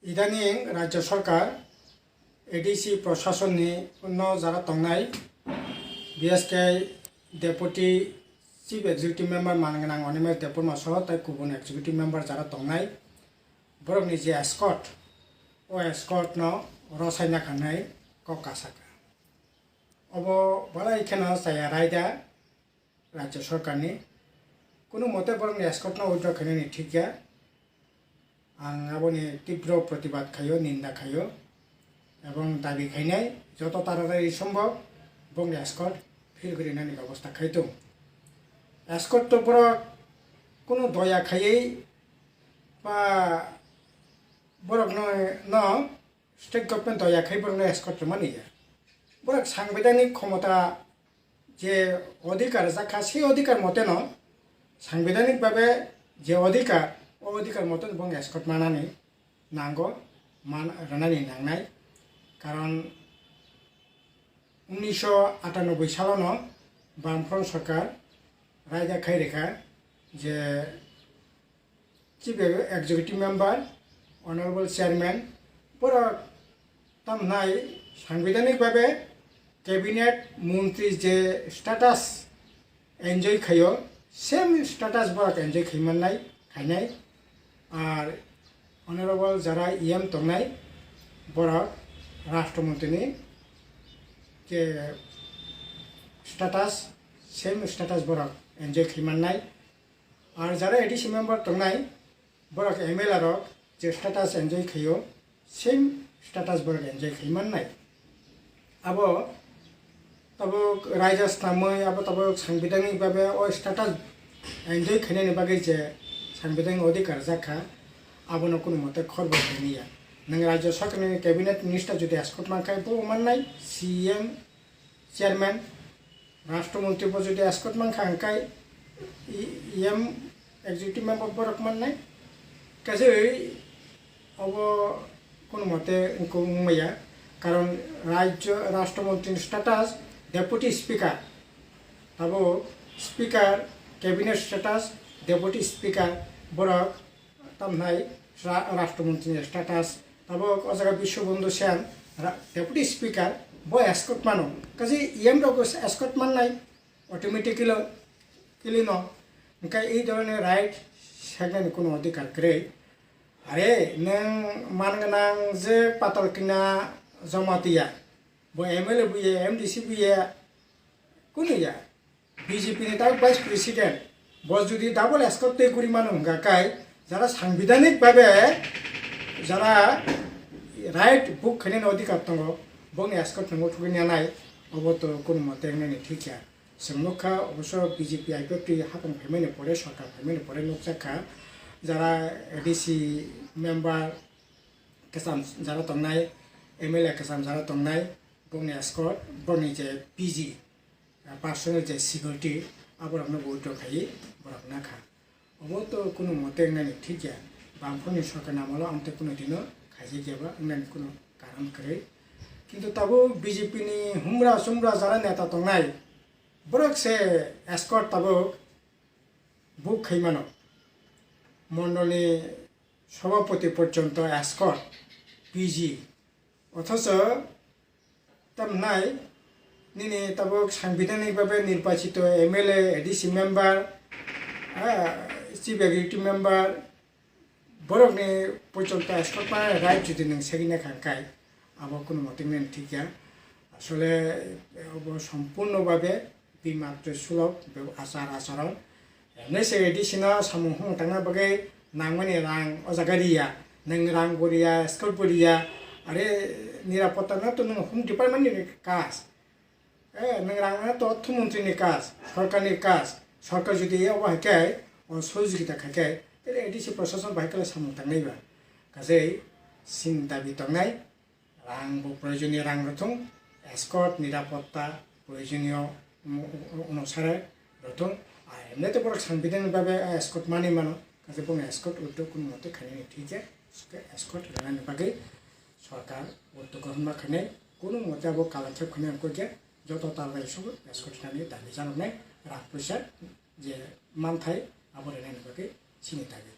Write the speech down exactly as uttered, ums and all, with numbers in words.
Idaning Rajya Sarkar, A D C proshasonni no jara tongnai, B S K Deputy Chief Executive Member man gwnang Animesh Debbarma soho tai kubun Executive Member jara tongnai, borokni je escort, o escort no rwsai nakha hinwi kok kasaka. Obo balai kheno chaya raida Rajya Sarkarni. Kunu mote borokni escort no withdraw khainani thik ya. Ang aboni tibro protibad khaio, ninda khaio, ebong dabi khainai joto taratari sombhob bongni escort phil grinani bebosta khai tongo. Escort to borok kunu doya khaiwi ba borokno, no state government doya khai borokno escort rwmani ya. Borok sangbidhanik khomota je odhikar jakha, sei odhikar moteno, sangbidhanik babe je odhikar, o odhikar moteno bong escort manani nango, man, rwnani nangnai. Karon unnisho atanoboi salono Bamfront Sarkar raida khai rikha je Chief Executive Member, Honorable Chairman, borok tamnai sangbidhanik babe cabinet montri je status enjoy khaio, same status borok enjoy khaimannai, khainai. Ar Honorable jara E M tongnai, borok Rashtra Montri ni je status, same status borok enjoy khaimannai. Ar jara A D C member tongnai, borok M L A rok je status enjoy khaio, same status borok enjoy khai mannai. Abo tabuk raida snamwi, abo tabuk sangbidhanik babe o status enjoy khainani bagwi je sangbidhanik odhikar jakha, abono kunu mote khorbo khaini ya. Nwng Rajya Sarkarni cabinet minister jodi escort mankha, bo mannai, C M, chairman, Rashtra Montri bo jodi escort mankha, hwnkhe E M executive member borok mannai. Kaisa obo kunu mote wngkuk wngmaya, karon Rajya Rashtra Montri ni status Deputy Speaker, tabuk Speaker, cabinet status Deputy Speaker, borok tamnai Ra-, Rashtra Montri ni status, tabuk o jaga Biswabandhu Sen, ra-, Deputy Speaker, bo escort mano. Kaisa E M rok escort mannai automatically, kili no. Hwnkhe ei dhoroner right seknani kunu odhikar kwrwi. Are nwng man gwnang je Patalkina Jamatia, bo M L A buya, M D C buya, kunu ya. B J P ni tak Vice President, bo jodi double escort tei guri mano hwnkha kai, jara sangbidhanik babe jara right book khainani odhikar tongo, bongni escort nwngo thugwi nanai, obo to kunu mote wngnani thik ya. Chwng nukha, oboso B J P I P F T hapung phaimani pore, sorkar phaimani pore nukjakha, jara A D C member kwcham jara tongnai, M L A kwcham jara tongnai, bongni escort, bongni je P G, personal je security, aborokno bo withdraw khaiwi borok nakha. Obo to kunu mote wngnani thik ya. Bamfront ni sorkar ni amolo ang tei kunu dino khaijak ya ba wngnani kunu karon kwrwi. Kintu tabuk B J P ni humra sumra jara neta tongnai, borok se escort tabuk book khai mano. Mondol ni sobhapoti porjonto escort, P G. Othocho tamnai nini tabuk sangbidhanik babe nirbachito M L A, A D C member, ah, Chief Executive Member, borokni porjonto escort pa right jodi nwng segwi nakha hwnkhe abo kunu mote wngnani thik ya. Asole obo sompurno babe bimatwi sulok, be-, achar acharon. Emne se A D C no samung hung tangna bagwi nangmani rang o jaga riya, nwng rang bo riya, escort bo riya, are nirapotta no to nwng home department ni kaj. Eh, nwng rang no to ortho montri ni kaj, sorkar ni kaj, sorkar jodi obo hai khe o sohojogita khai khe, tele A D C prosason bahai khe samung tangnai ba. Kajei chini dabi tongnai, rang bo proyojoniyo rang rwthung, escort, nirapotta proyojoniyo mo-, onusare rwthung. Ar emne to borok sangbidhan ni bagwi a escort manwi mano, kaisa bongni escort withdraw kunu mote khainani thik ya, escort rwnani bagwi sorkar withdraw kaham ma khainai, kunu mote abo kalankhep khainai wngkha khe joto tal bai sugo escort rwnani dabi janoknai rang puisa je manthai abo rwnani bagwi chini dabi.